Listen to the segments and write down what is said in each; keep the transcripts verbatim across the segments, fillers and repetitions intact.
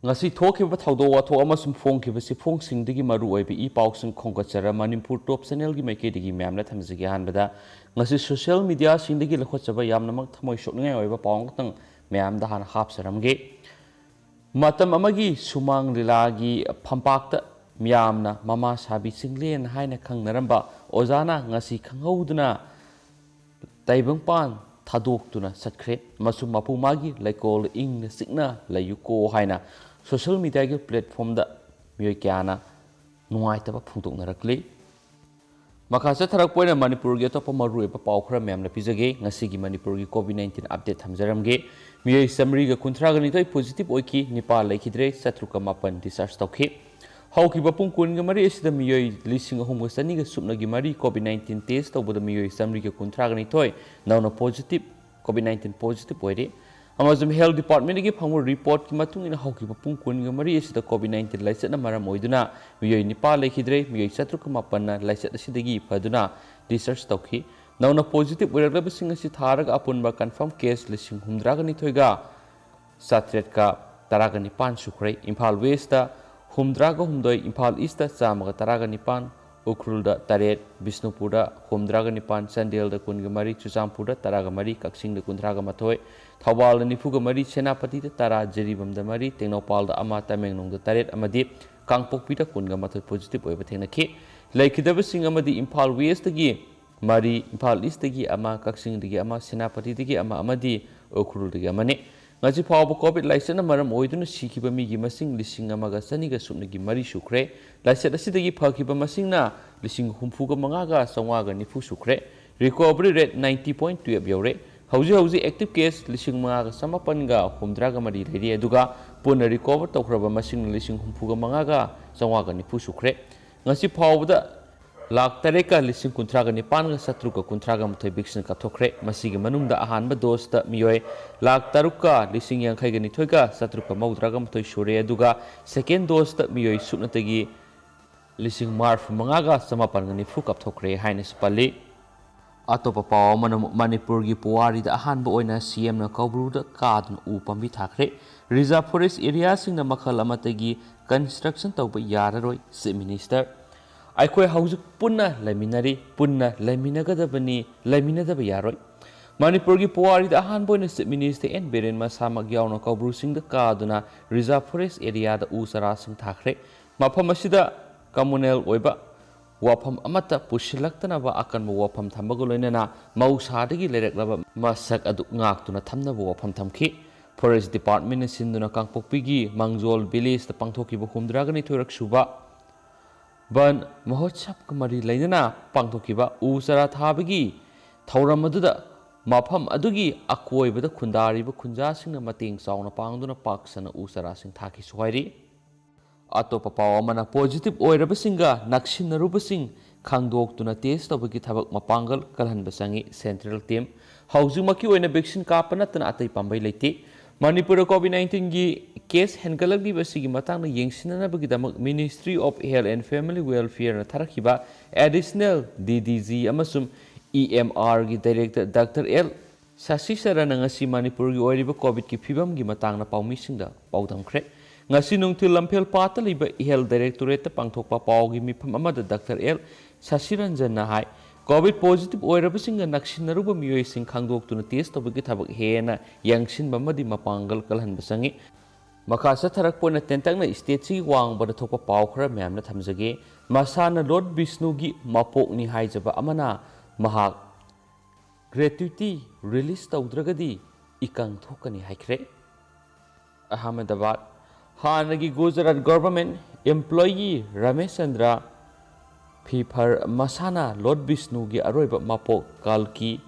ꯉꯁꯤ ꯊꯣꯛꯈꯤꯕ ꯊꯧꯗꯣꯛ ꯋꯥꯊꯣꯛ ꯑꯃꯁꯨꯡ ꯐꯣꯡꯈꯤꯕ ꯆꯦꯐꯣꯡꯁꯤꯡꯗꯒꯤ ꯃꯔꯨꯑꯣꯏꯕ ꯏ ꯄꯥꯎꯁꯤꯡ ꯈꯣꯝꯒꯠꯆꯔ ꯃꯅꯤꯄꯨꯔ ꯇꯣꯞ ꯆꯦꯅꯦꯜꯒꯤ ꯃꯥꯏꯀꯩꯗꯒꯤ ꯃꯌꯥꯝꯅ ꯊꯝꯖꯒꯦ꯫ ꯑꯍꯥꯟꯕꯗ ꯉꯁꯤ ꯁꯣꯁꯤꯌꯦꯜ ꯃꯤꯗꯤꯌꯥꯁꯤꯡꯗꯒꯤ ꯂꯧꯈꯠꯆꯕ ꯌꯥꯝꯅꯃꯛ ꯊꯃꯣꯏ ꯁꯣꯛꯅꯤꯡꯉꯥꯏ ꯑꯣꯏꯕ ꯄꯥꯎ ꯑꯃꯈꯛꯇꯪ ꯃꯌꯥꯝꯗ ꯍꯥꯟꯅ ꯍꯥꯞꯆꯔꯝꯒꯦ꯫ ꯃꯇꯝ ꯑꯃꯒꯤ ꯁꯨꯃꯥꯡ ꯂꯤꯂꯥꯒꯤ ꯐꯝꯄꯥꯛꯇ ꯃꯤꯌꯥꯝꯅ ꯃꯃꯥ ꯁꯥꯕꯤ ꯆꯤꯡꯂꯦꯟ ꯍꯥꯏꯅ ꯈꯪꯅꯔꯝꯕ ꯑꯣꯖꯥꯅ ꯉꯁꯤ ꯈꯪꯍꯧꯗꯅ ꯇꯥꯏꯕꯪꯄꯥꯟ ꯊꯥꯗꯣꯛꯇꯨꯅ ꯆꯠꯈ꯭ꯔꯦ ꯑꯃꯁꯨꯡ ꯃꯄꯨ ꯃꯥꯒꯤ ꯂꯩꯀꯣꯜ ꯏꯪꯅ ꯆꯤꯛꯅ ꯂꯩꯌꯨꯀꯣ ꯍꯥꯏꯅ ꯁꯣꯁꯤꯌꯦꯜ ꯃꯤꯗꯤꯌꯥꯒꯤ ꯄ꯭ꯂꯦꯠꯐꯣꯝꯗ ꯃꯤꯑꯣꯏ ꯀꯌꯥꯅ ꯅꯨꯡꯉꯥꯏꯇꯕ ꯐꯣꯡꯗꯣꯛꯅꯔꯛꯂꯤ꯫ ꯃꯈꯥ ꯆꯠꯊꯔꯛꯄ ꯑꯣꯏꯅ ꯃꯅꯤꯄꯨꯔꯒꯤ ꯑꯇꯣꯞꯄ ꯃꯔꯨꯑꯣꯏꯕ ꯄꯥꯎ ꯈꯔ ꯃꯌꯥꯝꯅ ꯄꯤꯖꯒꯦ꯫ ꯉꯁꯤꯒꯤ ꯃꯅꯤꯄꯨꯔꯒꯤ ꯀꯣꯚꯤꯗ ꯅꯥꯏꯟꯇꯤꯟ ꯑꯞꯗꯦꯠ ꯊꯝꯖꯔꯝꯒꯦ꯫ ꯃꯤꯑꯣꯏ ꯆꯥꯃꯔꯤꯒ ꯀꯨꯟꯊ꯭ꯔꯥꯒ ꯅꯤꯊꯣꯏ ꯄꯣꯖꯤꯇꯤꯚ ꯑꯣꯏꯈꯤ, ꯅꯤꯄꯥ ꯂꯩꯈꯤꯗ꯭ꯔꯦ, ꯆꯥꯇ꯭ꯔꯨꯛꯀ ꯃꯥꯄꯟ ꯗꯤꯁꯆꯥꯔꯖ ꯇꯧꯈꯤ꯫ ꯍꯧꯈꯤꯕ ꯄꯨꯡ ꯀꯨꯟꯒ ꯃꯔꯤ ꯑꯁꯤꯗ ꯃꯤꯑꯣꯏ ꯂꯤꯁꯤꯡ ꯑꯍꯨꯝꯒ ꯆꯅꯤꯒ ꯁꯨꯞꯅꯒꯤ ꯃꯔꯤ ꯀꯣꯚꯤꯗ ꯅꯥꯏꯟꯇꯤꯟ ꯇꯦꯁ ꯇꯧꯕꯗ ꯃꯤꯑꯣꯏ ꯆꯥꯃꯔꯤꯒ ꯀꯨꯟꯊ꯭ꯔꯥꯒ ꯅꯤꯊꯣꯏ ꯅꯧꯅ ꯄꯣꯖꯤꯇꯤꯚ, ꯀꯣꯚꯤꯗ ꯅꯥꯏꯟꯇꯤꯟ ꯄꯣꯖꯤꯇꯤꯚ ꯑꯣꯏꯔꯤ꯫ ꯑꯃꯁꯨꯡ ꯍꯦꯜꯊ ꯗꯤꯄꯥꯔꯠꯃꯦꯟꯗꯒꯤ ꯐꯪꯕ ꯔꯤꯄꯣꯔꯠꯀꯤ ꯃꯇꯨꯡ ꯏꯟꯅ ꯍꯧꯈꯤꯕ ꯄꯨꯡ ꯀꯨꯟꯒ ꯃꯔꯤ ꯑꯁꯤꯗ ꯀꯣꯚꯤꯗ ꯅꯥꯏꯟꯇꯤꯟ ꯂꯥꯏꯆꯠꯅ ꯃꯔꯝ ꯑꯣꯏꯗꯨꯅ ꯃꯤꯑꯣꯏ ꯅꯤꯄꯥ ꯂꯩꯈꯤꯗ꯭ꯔꯦ, ꯃꯤꯑꯣꯏ ꯆꯥꯇ꯭ꯔꯨꯛꯀ ꯃꯥꯄꯟꯅ ꯂꯥꯏꯆꯠ ꯑꯁꯤꯗꯒꯤ ꯐꯗꯨꯅ ꯗꯤꯁꯆꯥꯔꯖ ꯇꯧꯈꯤ꯫ ꯅꯧꯅ ꯄꯣꯖꯤꯇꯤꯚ ꯑꯣꯏꯔꯛꯂꯕꯁꯤꯡ ꯑꯁꯤ ꯊꯥꯔꯒ ꯑꯄꯨꯟꯕ ꯀꯟꯐꯥꯔꯝ ꯀꯦꯁ ꯂꯤꯁꯤꯡ ꯍꯨꯝꯗ꯭ꯔꯥꯒ ꯅꯤꯊꯣꯏꯒ ꯆꯥꯇ꯭ꯔꯦꯠꯀ ꯇꯔꯥꯒ ꯅꯤꯄꯥꯟ ꯁꯨꯈ꯭ꯔꯦ꯫ ꯏꯝꯐꯥꯜ ꯋꯦꯁꯇ ꯍꯨꯝꯗ꯭ꯔꯥꯒ ꯍꯨꯝꯗꯣꯏ, ꯏꯝꯐꯥꯜ ꯏꯁꯇ ꯆꯥꯝꯃꯒ ꯇꯔꯥꯒ ꯅꯤꯄꯥꯟ, ꯎꯈ꯭ꯔꯨꯜꯗ ꯇꯔꯦꯠ, ꯕꯤꯁꯅꯨꯄꯨꯔꯗ ꯍꯨꯝꯗ꯭ꯔꯥꯒ ꯅꯤꯄꯥꯟ, ꯆꯥꯟꯗꯦꯜꯗ ꯀꯨꯟꯒ ꯃꯔꯤ, ꯆꯨꯔꯆꯥꯟꯄꯨꯔꯗ ꯇꯔꯥꯒ ꯃꯔꯤ, ꯀꯛꯆꯤꯡꯗ ꯀꯨꯟꯊ꯭ꯔꯥꯒ ꯃꯥꯊꯣꯏ, ꯊꯧꯕꯥꯜꯗ ꯅꯤꯐꯨꯒ ꯃꯔꯤ, ꯁꯦꯅꯥꯄꯇꯤꯗ ꯇꯔꯥ, ꯖꯤꯔꯤꯕꯥꯝꯗ ꯃꯔꯤ, ꯇꯦꯡꯅꯧꯄꯜꯗ ꯑꯃ, ꯇꯃꯦꯡꯂꯣꯡꯗ ꯇꯔꯦꯠ ꯑꯃꯗꯤ ꯀꯥꯡꯄꯣꯛꯄꯤꯗ ꯀꯨꯟꯒ ꯃꯥꯊꯣꯏ ꯄꯣꯖꯤꯇꯤꯚ ꯑꯣꯏꯕ ꯊꯦꯡꯅꯈꯤ꯫ ꯂꯩꯈꯤꯗꯕꯁꯤꯡ ꯑꯃꯗꯤ ꯏꯝꯐꯥꯜ ꯋꯦꯁꯇꯒꯤ ꯃꯔꯤ, ꯏꯝꯐꯥꯜ ꯏꯁꯇꯒꯤ ꯑꯃ, ꯀꯛꯆꯤꯡꯗꯒꯤ ꯑꯃ, ꯁꯦꯅꯥꯄꯇꯤꯗꯒꯤ ꯑꯃ ꯑꯃꯗꯤ ꯎꯈ꯭ꯔꯨꯜꯗꯒꯤ ꯑꯃꯅꯤ꯫ ꯉꯁꯤ ꯐꯥꯎꯕ ꯀꯣꯚꯤꯗ ꯂꯥꯏꯆꯠꯅ ꯃꯔꯝ ꯑꯣꯏꯗꯨꯅ ꯁꯤꯈꯤꯕ ꯃꯤꯒꯤ ꯃꯁꯤꯡ ꯂꯤꯁꯤꯡ ꯑꯃꯒ ꯆꯅꯤꯒ ꯁꯨꯞꯅꯒꯤ ꯃꯔꯤ ꯁꯨꯈ꯭ꯔꯦ꯫ ꯂꯥꯏꯆꯠ ꯑꯁꯤꯗꯒꯤ ꯐꯈꯤꯕ ꯃꯁꯤꯡꯅ ꯂꯤꯁꯤꯡ ꯍꯨꯝꯐꯨꯒ ꯃꯉꯥꯒ ꯆꯥꯝꯃꯉꯥꯒ ꯅꯤꯐꯨ ꯁꯨꯈ꯭ꯔꯦ꯫ Recovery rate ninety point twelve ꯌꯧꯔꯦ꯫ ꯍꯧꯖꯤꯛ ꯍꯧꯖꯤꯛ ꯑꯦꯛꯇꯤꯚ ꯀꯦꯁ ꯂꯤꯁꯤꯡ ꯃꯉꯥꯒ ꯆꯃꯥꯄꯟꯒ ꯍꯨꯝꯗ꯭ꯔꯥꯒ ꯃꯔꯤ ꯂꯩꯔꯤ, ꯑꯗꯨꯒ ꯄꯨꯟꯅ ꯔꯤꯀꯣꯚꯔ ꯇꯧꯈ꯭ꯔꯕ ꯃꯁꯤꯡꯅ ꯂꯤꯁꯤꯡ ꯍꯨꯝꯐꯨꯒ ꯃꯉꯥꯒ ꯆꯥꯝꯃꯉꯥꯒ ꯅꯤꯐꯨ ꯁꯨꯈ꯭ꯔꯦ꯫ ꯉꯁꯤ ꯐꯥꯎꯕꯗ ꯂꯥꯈ ꯇꯔꯦꯠꯀ ꯂꯤꯁꯤꯡ ꯀꯨꯟꯊ꯭ꯔꯥꯒ ꯅꯤꯄꯥꯟꯒ ꯆꯥꯇ꯭ꯔꯨꯛꯀ ꯀꯨꯟꯊ꯭ꯔꯥꯒ ꯃꯥꯊꯣꯏ ꯚꯦꯛꯁꯤꯟ ꯀꯥꯞꯊꯣꯛꯈ꯭ꯔꯦ꯫ ꯃꯁꯤꯒꯤ ꯃꯅꯨꯡꯗ ꯑꯍꯥꯟꯕ ꯗꯣꯁꯇ ꯃꯤꯑꯣꯏ ꯂꯥꯈ ꯇꯔꯨꯛꯀ ꯂꯤꯁꯤꯡ ꯌꯥꯡꯈꯩꯒ ꯅꯤꯊꯣꯏꯒ ꯆꯥꯇ꯭ꯔꯨꯛꯀ ꯃꯧꯗ꯭ꯔꯥꯒ ꯃꯥꯊꯣꯏ ꯁꯨꯔꯦ, ꯑꯗꯨꯒ ꯁꯦꯀꯦꯟ ꯗꯣꯁꯇ ꯃꯤꯑꯣꯏ ꯁꯨꯞꯅꯇꯒꯤ ꯂꯤꯁꯤꯡ ꯃꯔꯤꯐꯨ ꯃꯉꯥꯒ ꯆꯃꯥꯄꯟꯒ ꯅꯤꯐꯨ ꯀꯥꯞꯊꯣꯛꯈ꯭ꯔꯦ ꯍꯥꯏꯅꯁꯨ ꯄꯜꯂꯤ꯫ ꯑꯇꯣꯞꯄ ꯄꯥꯎ ꯑꯃꯅ, ꯃꯅꯤꯄꯨꯔꯒꯤ ꯄꯨꯋꯥꯔꯤꯗ ꯑꯍꯥꯟꯕ ꯑꯣꯏꯅ ꯁꯤ ꯑꯦꯝꯅ ꯀꯧꯕ꯭ꯔꯨꯗ ꯀꯥꯗꯨꯅ ꯎ ꯄꯥꯝꯕꯤ ꯊꯥꯈ꯭ꯔꯦ꯫ Reserve forest areaꯁꯤꯡꯅ ꯃꯈꯜ ꯑꯃꯠꯇꯒꯤ construction ꯇꯧꯕ ꯌꯥꯔꯔꯣꯏ, Chief Minister꯫ ꯑꯩꯈꯣꯏ ꯍꯧꯖꯤꯛ ꯄꯨꯟꯅ ꯂꯩꯃꯤꯟꯅꯔꯤ, ꯄꯨꯟꯅ ꯂꯩꯃꯤꯟꯅꯒꯗꯕꯅꯤ, ꯂꯩꯃꯤꯟꯅꯗꯕ ꯌꯥꯔꯣꯏ꯫ ꯃꯅꯤꯄꯨꯔꯒꯤ ꯄꯨꯋꯥꯔꯤꯗ ꯑꯍꯥꯟꯕ ꯑꯣꯏꯅ Chief Minister ꯑꯦꯟ ꯕꯤꯔꯦꯟ ꯃꯁꯥꯃꯛ ꯌꯥꯎꯅ ꯀꯧꯕ꯭ꯔꯨꯁꯤꯡꯗ ꯀꯥꯗꯨꯅ Reserve forest areaꯗ ꯎ ꯆꯥꯔꯥꯁꯤꯡ ꯊꯥꯈ꯭ꯔꯦ꯫ ꯃꯐꯝ ꯑꯁꯤꯗ communal ꯑꯣꯏꯕ ꯋꯥꯐꯝ ꯑꯃꯠꯇ ꯄꯨꯁꯤꯜꯂꯛꯇꯅꯕ ꯑꯀꯟꯕ ꯋꯥꯐꯝ ꯊꯝꯕꯒ ꯂꯣꯏꯅꯅ ꯃꯍꯧꯁꯥꯗꯒꯤ ꯂꯩꯔꯛꯂꯕ ꯃꯁꯛ ꯑꯗꯨ ꯉꯥꯛꯇꯨꯅ ꯊꯝꯅꯕ ꯋꯥꯐꯝ ꯊꯝꯈꯤ꯫ Forest Departmentꯅ ꯁꯤꯟꯗꯨꯅ ꯀꯥꯡꯄꯣꯛꯄꯤꯒꯤ ꯃꯥꯡꯖꯣꯜ villageꯇ ꯄꯥꯡꯊꯣꯛꯈꯤꯕ ꯍꯨꯝꯗ꯭ꯔꯥꯒ ꯅꯤꯊꯣꯏꯔꯛ ꯁꯨꯕ ꯕꯟ ꯃꯍꯣꯠꯁꯕꯀ ꯃꯔꯤ ꯂꯩꯅꯅ ꯄꯥꯡꯊꯣꯛꯈꯤꯕ ꯎ ꯆꯥꯔꯥ ꯊꯥꯕꯒꯤ ꯊꯧꯔꯝ ꯑꯗꯨꯗ ꯃꯐꯝ ꯑꯗꯨꯒꯤ ꯑꯀꯣꯏꯕꯗ ꯈꯨꯟꯗꯥꯔꯤꯕ ꯈꯨꯟꯖꯥꯁꯤꯡꯅ ꯃꯇꯦꯡ ꯆꯥꯎꯅ ꯄꯥꯡꯗꯨꯅ ꯄꯥꯛ ꯁꯟꯅ ꯎ ꯆꯥꯔꯥꯁꯤꯡ ꯊꯥꯈꯤꯁꯨ ꯍꯥꯏꯔꯤ꯫ ꯑꯇꯣꯞꯄ ꯄꯥꯎ ꯑꯃꯅ, positive ꯑꯣꯏꯔꯕꯁꯤꯡꯒ ꯅꯛꯁꯤꯟꯅꯔꯨꯕꯁꯤꯡ ꯈꯪꯗꯣꯛꯇꯨꯅ test ꯇꯧꯕꯒꯤ ꯊꯕꯛ ꯃꯄꯥꯡꯒꯜ ꯀꯜꯍꯟꯕ ꯆꯪꯏ, central team꯫ ꯍꯧꯖꯤꯛꯃꯛꯀꯤ ꯑꯣꯏꯅ vaccine ꯀꯥꯞꯄ ꯅꯠꯇꯅ ꯑꯇꯩ ꯄꯥꯝꯕꯩ ꯂꯩꯇꯦ꯫ ꯃꯅꯤꯄꯨꯔꯗ COVID nineteenꯒꯤ case ꯍꯦꯟꯒꯠꯂꯛꯂꯤꯕ ꯑꯁꯤꯒꯤ ꯃꯇꯥꯡꯗ ꯌꯦꯡꯁꯤꯟꯅꯅꯕꯒꯤꯗꯃꯛ Ministry of Health and Family Welfareꯅ ꯊꯥꯔꯛꯈꯤꯕ additional DDG ꯑꯃꯁꯨꯡ EMRꯒꯤ director Doctor L ꯁꯥꯁꯤ ꯁꯔꯟꯅ ꯉꯁꯤ ꯃꯅꯤꯄꯨꯔꯒꯤ ꯑꯣꯏꯔꯤꯕ COVIDꯀꯤ ꯐꯤꯕꯝꯒꯤ ꯃꯇꯥꯡꯗ ꯄꯥꯎꯃꯤꯁꯤꯡꯗ ꯄꯥꯎꯗꯝꯈ꯭ꯔꯦ꯫ ꯉꯁꯤ ꯅꯨꯡꯊꯤꯜ ꯂꯝꯐꯦꯜ ꯄꯥꯠꯇ ꯂꯩꯕ Health Directorateꯇ ꯄꯥꯡꯊꯣꯛꯄ ꯄꯥꯎꯒꯤ ꯃꯤꯐꯝ ꯑꯃꯗ Doctor L ꯁꯥꯁꯤ ꯔꯟꯖꯟꯅ ꯍꯥꯏ, COVID positive ꯑꯣꯏꯔꯕꯁꯤꯡꯒ ꯅꯛꯁꯤꯟꯅꯔꯨꯕ ꯃꯤꯑꯣꯏꯁꯤꯡ ꯈꯪꯗꯣꯛꯇꯨꯅ test ꯇꯧꯕꯒꯤ ꯊꯕꯛ ꯍꯦꯟꯅ ꯌꯦꯡꯁꯤꯟꯕ ꯑꯃꯗꯤ ꯃꯄꯥꯡꯒꯜ ꯀꯜꯍꯟꯕ ꯆꯪꯏ꯫ ꯃꯈꯥ ꯆꯠꯊꯔꯛꯄ ꯑꯣꯏꯅ ꯇꯦꯟꯇꯛꯅ stateꯁꯤꯒꯤ ꯋꯥꯡꯃꯗ ꯊꯣꯛꯄ ꯄꯥꯎ ꯈꯔ ꯃꯌꯥꯝꯅ ꯊꯝꯖꯒꯦ꯫ ꯃꯁꯥꯅ Lord ꯕꯤꯁꯅꯨꯒꯤ ꯃꯄꯣꯛꯅꯤ ꯍꯥꯏꯖꯕ ꯑꯃꯅ ꯃꯍꯥꯛ gratuity release ꯇꯧꯗ꯭ꯔꯒꯗꯤ ꯏꯀꯪ ꯊꯣꯛꯀꯅꯤ ꯍꯥꯏꯈ꯭ꯔꯦ꯫ ꯑꯍꯃꯗꯕꯥꯗ, ꯍꯥꯟꯅꯒꯤ Gujarat government employee Ramesh Chandra ꯐꯤꯐꯔ ꯃꯁꯥꯅ Lord ꯕꯤꯁꯅꯨꯒꯤ ꯑꯔꯣꯏꯕ ꯃꯄꯣꯛ ꯀꯜꯀꯤ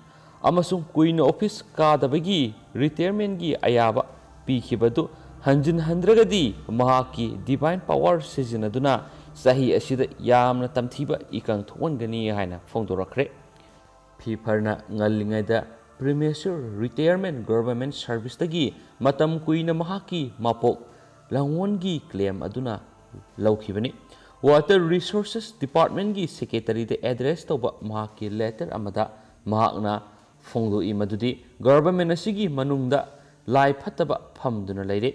ꯑꯃꯁꯨꯡ ꯀꯨꯏꯅ office ꯀꯥꯗꯕꯒꯤ retirementꯀꯤ ꯑꯌꯥꯕ ꯄꯤꯈꯤꯕꯗꯨ ꯍꯟꯖꯤꯟꯍꯟꯗ꯭ꯔꯒꯗꯤ ꯃꯍꯥꯛꯀꯤ divine power ꯁꯤꯖꯤꯟꯅꯗꯨꯅ ꯆꯍꯤ ꯑꯁꯤꯗ ꯌꯥꯝꯅ ꯇꯝꯊꯤꯕ ꯏꯀꯪ ꯊꯣꯛꯍꯟꯒꯅꯤ ꯍꯥꯏꯅ ꯐꯣꯡꯗꯣꯔꯛꯈ꯭ꯔꯦ꯫ ꯐꯤꯐꯔꯅ ꯉꯜꯂꯤꯉꯩꯗ premature retirement government serviceꯇꯒꯤ ꯃꯇꯝ ꯀꯨꯏꯅ ꯃꯍꯥꯛꯀꯤ ꯃꯄꯣꯛ ꯂꯥꯡꯑꯣꯟꯒꯤ claim ꯑꯗꯨꯅ ꯂꯧꯈꯤꯕꯅꯤ꯫ Water Resources Departmentꯀꯤ secretaryꯗ address ꯇꯧꯕ ꯃꯍꯥꯛꯀꯤ letter ꯑꯃꯗ ꯃꯍꯥꯛꯅ ꯐꯣꯡꯗꯣꯛꯏ ꯃꯗꯨꯗꯤ government ꯑꯁꯤꯒꯤ ꯃꯅꯨꯡꯗ ꯂꯥꯏ ꯐꯠꯇꯕ ꯐꯝꯗꯨꯅ ꯂꯩꯔꯦ꯫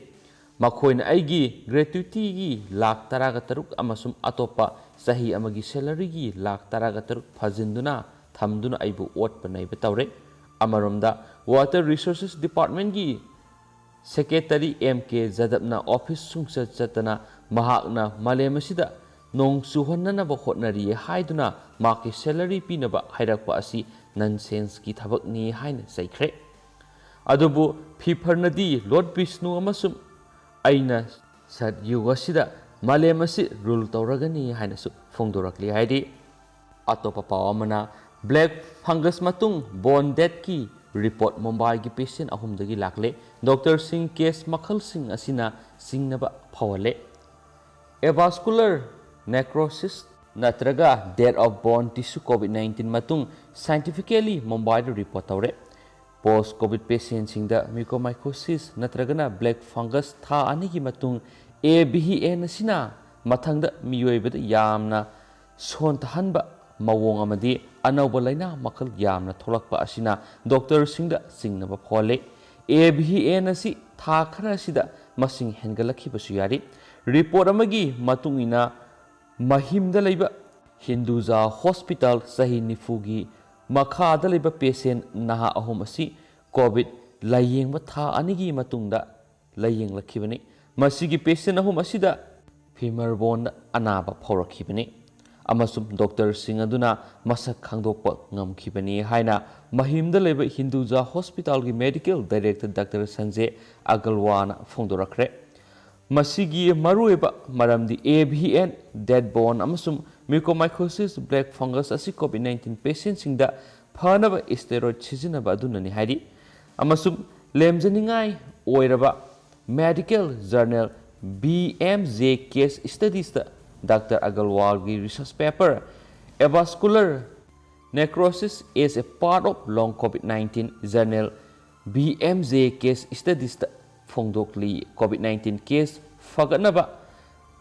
ꯃꯈꯣꯏꯅ ꯑꯩꯒꯤ gratuity ꯒꯤ ꯂꯥꯈ ꯇꯔꯥꯒ ꯇꯔꯨꯛ ꯑꯃꯁꯨꯡ ꯑꯇꯣꯞꯄ ꯆꯍꯤ ꯑꯃꯒꯤ salary ꯒꯤ ꯂꯥꯈ ꯇꯔꯥꯒ ꯇꯔꯨꯛ ꯐꯥꯖꯤꯟꯗꯨꯅ ꯊꯝꯗꯨꯅ ꯑꯩꯕꯨ ꯑꯣꯠꯄ ꯅꯩꯕ ꯇꯧꯔꯦ꯫ ꯑꯃꯔꯣꯝꯗ, Water Resources Department ꯀꯤ Secretary M K ꯖꯗꯕꯅ office ꯁꯨꯡꯆꯠ ꯆꯠꯇꯅ ꯃꯍꯥꯛꯅ ꯃꯥꯂꯦꯝ ꯑꯁꯤꯗ ꯅꯣꯡ ꯆꯨꯍꯟꯅꯅꯕ ꯍꯣꯠꯅꯔꯤ ꯍꯥꯏꯗꯨꯅ ꯃꯍꯥꯛꯀꯤ salary ꯄꯤꯅꯕ ꯍꯥꯏꯔꯛꯄ ꯑꯁꯤ nonsense ꯀꯤ ꯊꯕꯛꯅꯤ ꯍꯥꯏꯅ ꯆꯩꯈ꯭ꯔꯦ꯫ ꯑꯗꯨꯕꯨ ꯐꯤ ꯐꯔꯅꯗꯤ Lord ꯕꯤꯁꯅꯨ ꯑꯃꯁꯨꯡ ꯑꯩꯅ ꯁꯠꯌꯨꯒ ꯑꯁꯤꯗ ꯃꯥꯂꯦꯝ ꯑꯁꯤ rule ꯇꯧꯔꯒꯅꯤ ꯍꯥꯏꯅꯁꯨ ꯐꯣꯡꯗꯣꯔꯛꯂꯤ ꯍꯥꯏꯔꯤ꯫ ꯑꯇꯣꯞꯄ ꯄꯥꯎ ꯑꯃꯅ, black fungus ꯃꯇꯨꯡ bone death ꯀꯤ report ꯃꯨꯝꯕꯥꯏꯒꯤ patient ꯑꯍꯨꯝꯗꯒꯤ ꯂꯥꯛꯂꯦ꯫ Doctor ꯁꯤꯡ case ꯃꯈꯜꯁꯤꯡ ꯑꯁꯤꯅ ꯆꯤꯡꯅꯕ ꯐꯥꯎꯍꯜꯂꯦ꯫ Avascular necrosis ꯅꯠꯇ꯭ꯔꯒ death of bone tissue COVID nineteen ꯃꯇꯨꯡ scientifically ꯃꯨꯝꯕꯥꯏꯗ report ꯇꯧꯔꯦ꯫ Post COVID patient ꯁꯤꯡꯗ mucormycosis ꯅꯠꯇ꯭ꯔꯒꯅ black fungus ꯊꯥ ꯑꯅꯤꯒꯤ ꯃꯇꯨꯡ A V N ꯑꯁꯤꯅ ꯃꯊꯪꯗ ꯃꯤꯑꯣꯏꯕꯗ ꯌꯥꯝꯅ ꯁꯣꯟꯊꯍꯟꯕ ꯃꯑꯣꯡ ꯑꯃꯗꯤ ꯑꯅꯧꯕ ꯂꯥꯏꯅꯥ ꯃꯈꯜ ꯌꯥꯝꯅ ꯊꯣꯛꯂꯛꯄ ꯑꯁꯤꯅ doctor ꯁꯤꯡꯗ ꯆꯤꯡꯅꯕ ꯐꯥꯎꯍꯜꯂꯤ꯫ A V N ꯑꯁꯤ ꯊꯥ ꯈꯔ ꯑꯁꯤꯗ ꯃꯁꯤꯡ ꯍꯦꯟꯒꯠꯂꯛꯈꯤꯕꯁꯨ ꯌꯥꯔꯤ꯫ Report ꯑꯃꯒꯤ ꯃꯇꯨꯡ ꯏꯟꯅ, ꯃꯍꯤꯝꯗ ꯂꯩꯕ ꯍꯤꯟꯗꯨꯖꯥ hospital ꯆꯍꯤ ꯅꯤꯐꯨꯒꯤ ꯃꯈꯥꯗ ꯂꯩꯕ patient ꯅꯍꯥ ꯑꯍꯨꯝ ꯑꯁꯤ COVID ꯂꯥꯌꯦꯡꯕ ꯊꯥ ꯑꯅꯤꯒꯤ ꯃꯇꯨꯡꯗ ꯂꯥꯌꯦꯡꯂꯛꯈꯤꯕꯅꯤ꯫ ꯃꯁꯤꯒꯤ patient ꯑꯍꯨꯝ ꯑꯁꯤꯗ femur bone ꯗ ꯑꯅꯥꯕ ꯐꯥꯎꯔꯛꯈꯤꯕꯅꯤ ꯑꯃꯁꯨꯡ doctor ꯁꯤꯡ ꯑꯗꯨꯅ ꯃꯁꯛ ꯈꯪꯗꯣꯛꯄ ꯉꯝꯈꯤꯕꯅꯤ ꯍꯥꯏꯅ ꯃꯍꯤꯝꯗ ꯂꯩꯕ ꯍꯤꯟꯗꯨꯖꯥ hospital ꯒꯤ medical director Doctor ꯁꯟꯖꯦ ꯑꯒꯔꯋꯥꯜꯅ ꯐꯣꯡꯗꯣꯔꯛꯈ꯭ꯔꯦ꯫ ꯃꯁꯤꯒꯤ ꯃꯔꯨꯑꯣꯏꯕ ꯃꯔꯝꯗꯤ A V N, death bone ꯑꯃꯁꯨꯡ mucormycosis black fungus ꯑꯁꯤ COVID nineteen patient ꯁꯤꯡꯗ ꯐꯅꯕ steroid ꯁꯤꯖꯤꯟꯅꯕ ꯑꯗꯨꯅꯅꯤ ꯍꯥꯏꯔꯤ꯫ ꯑꯃꯁꯨꯡ ꯂꯦꯝꯖꯅꯤꯡꯉꯥꯏ ꯑꯣꯏꯔꯕ medical journal B M J Case Studies ꯇ Doctor ꯑꯒꯔꯋꯥꯜꯒꯤ research paper Avascular necrosis as a part of long COVID nineteen journal B M J Case Studies ꯇ ꯐꯣꯡꯗꯣꯛꯂꯤ꯫ COVID nineteen case ꯐꯒꯠꯅꯕ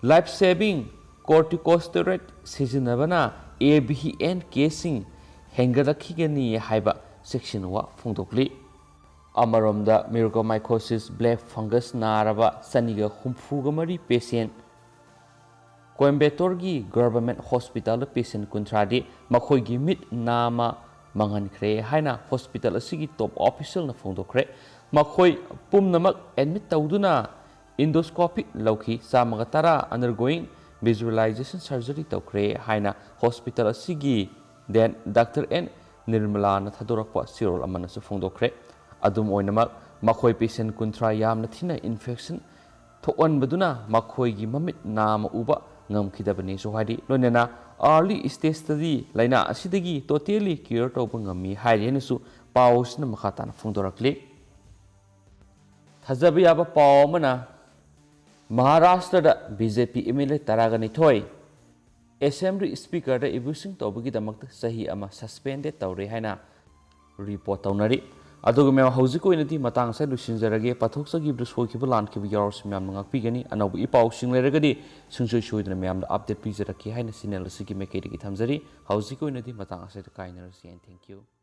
life saving corticosteroid ꯁꯤꯖꯤꯟꯅꯕꯅ A V N case ꯁꯤꯡ ꯍꯦꯟꯒꯠꯂꯛꯈꯤꯒꯅꯤ ꯍꯥꯏꯕ ꯆꯦꯛꯁꯤꯟ ꯋꯥ ꯐꯣꯡꯗꯣꯛꯂꯤ꯫ ꯑꯃꯔꯣꯝꯗ, ꯃ꯭ꯌꯨꯀꯣꯔꯃꯥꯏꯀꯣꯁꯤꯁ ꯕ꯭ꯂꯦꯛ ꯐꯪꯒꯁ ꯅꯥꯔꯕ ꯆꯅꯤꯒ ꯍꯨꯝꯐꯨꯒ ꯃꯔꯤ ꯄꯦꯁꯦꯟ ꯀꯣꯏꯝꯕꯦꯇꯣꯔꯒꯤ ꯒꯚꯔꯟꯃꯦꯟꯠ ꯍꯣꯁꯄꯤꯇꯥꯜꯗ ꯄꯦꯁꯦꯟ ꯀꯨꯟꯊ꯭ꯔꯥꯗꯤ ꯃꯈꯣꯏꯒꯤ ꯃꯤꯠ ꯅꯥꯝꯃ ꯃꯥꯡꯍꯟꯈ꯭ꯔꯦ ꯍꯥꯏꯅ ꯍꯣꯁꯄꯤꯇꯥꯜ ꯑꯁꯤꯒꯤ ꯇꯣꯞ ꯑꯣꯐꯤꯁꯤꯌꯦꯜꯅ ꯐꯣꯡꯗꯣꯛꯈ꯭ꯔꯦ꯫ ꯃꯈꯣꯏ ꯄꯨꯝꯅꯃꯛ ꯑꯦꯗꯃꯤꯠ ꯇꯧꯗꯨꯅ ꯏꯟꯗꯣꯁꯀꯣꯄꯤ ꯂꯧꯈꯤ꯫ ꯆꯥꯝꯃꯒ ꯇꯔꯥ undergoing visualization surgery ꯇꯧꯈ꯭ꯔꯦ ꯍꯥꯏꯅ ꯍꯣꯁꯄꯤꯇꯥꯜ ꯑꯁꯤꯒꯤ ꯗꯦꯟ ꯗꯥꯛꯇꯔ ꯑꯦꯟ ꯅꯤꯔꯃꯂꯥꯅ ꯊꯥꯗꯣꯔꯛꯄ ꯆꯦꯔꯣꯜ ꯑꯃꯅꯁꯨ ꯐꯣꯡꯗꯣꯛꯈ꯭ꯔꯦ꯫ ꯑꯗꯨꯝ ꯑꯣꯏꯅꯃꯛ, ꯃꯈꯣꯏ ꯄꯦꯁꯦꯟ ꯀꯨꯟꯊ꯭ꯔꯥ ꯌꯥꯝꯅ ꯊꯤꯅ ꯏꯟꯐꯦꯛꯁꯟ ꯊꯣꯛꯍꯟꯕꯗꯨꯅ ꯃꯈꯣꯏꯒꯤ ꯃꯃꯤꯠ ꯅꯥꯝꯃ ꯎꯕ ꯉꯝꯈꯤꯗꯕꯅꯤꯁꯨ ꯍꯥꯏꯔꯤ꯫ ꯂꯣꯏꯅꯅ ꯑꯥꯔꯂꯤ ꯁ꯭ꯇꯦꯖꯇꯗꯤ ꯂꯥꯏꯅꯥ ꯑꯁꯤꯗꯒꯤ ꯇꯣꯇꯦꯜꯂꯤ ꯀ꯭ꯌꯣꯔ ꯇꯧꯕ ꯉꯝꯃꯤ ꯍꯥꯏꯔꯤ ꯍꯥꯏꯅꯁꯨ ꯄꯥꯎ ꯑꯁꯤꯅ ꯃꯈꯥ ꯇꯥꯅ ꯐꯣꯡꯗꯣꯔꯛꯂꯤ꯫ ꯊꯥꯖꯕ ꯌꯥꯕ ꯄꯥꯎ ꯑꯃꯅ, ꯃꯍꯥꯔꯥꯁꯇ꯭ꯔꯗ B J P M L A ꯇꯔꯥꯒ ꯅꯤꯊꯣꯏ ꯑꯦꯁꯦꯝꯕ꯭ꯂꯤ ꯁ꯭ꯄꯤꯀꯔꯗ ꯑꯦꯕ꯭ꯌꯨꯁꯤꯡ ꯇꯧꯕꯒꯤꯗꯃꯛꯇ ꯆꯍꯤ ꯑꯃ ꯁꯁꯄꯦꯟꯗꯦꯗ ꯇꯧꯔꯦ ꯍꯥꯏꯅ ꯔꯤꯄꯣꯔꯠ ꯇꯧꯅꯔꯤ꯫ ꯑꯗꯨꯒ ꯃꯌꯥꯝ, ꯍꯧꯖꯤꯛꯀꯤ ꯑꯣꯏꯅꯗꯤ ꯃꯇꯥꯡ ꯑꯁꯤꯗ ꯂꯣꯏꯁꯤꯟꯖꯔꯒꯦ꯫ ꯄꯥꯊꯣꯛꯆꯈꯤꯕꯗ ꯁꯣꯏꯈꯤꯕ ꯂꯥꯟꯈꯤꯕ ꯌꯥꯎꯔꯁꯨ ꯃꯌꯥꯝꯅ ꯉꯥꯛꯄꯤꯒꯅꯤ꯫ ꯑꯅꯧꯕ ꯏ ꯄꯥꯎꯁꯤꯡ ꯂꯩꯔꯒꯗꯤ ꯁꯨꯡꯁꯣꯏ ꯁꯣꯏꯗꯅ ꯃꯌꯥꯝꯗ ꯑꯞꯗꯦꯠ ꯄꯤꯖꯔꯛꯀꯦ ꯍꯥꯏꯅ ꯆꯦꯅꯦꯜ ꯑꯁꯤꯒꯤ ꯃꯥꯏꯀꯩꯗꯒꯤ ꯊꯝꯖꯔꯤ꯫ ꯍꯧꯖꯤꯛꯀꯤ ꯑꯣꯏꯅꯗꯤ ꯃꯇꯥꯡ ꯑꯁꯤꯗ ꯀꯥꯏꯅꯔꯁꯤ, and thank you꯫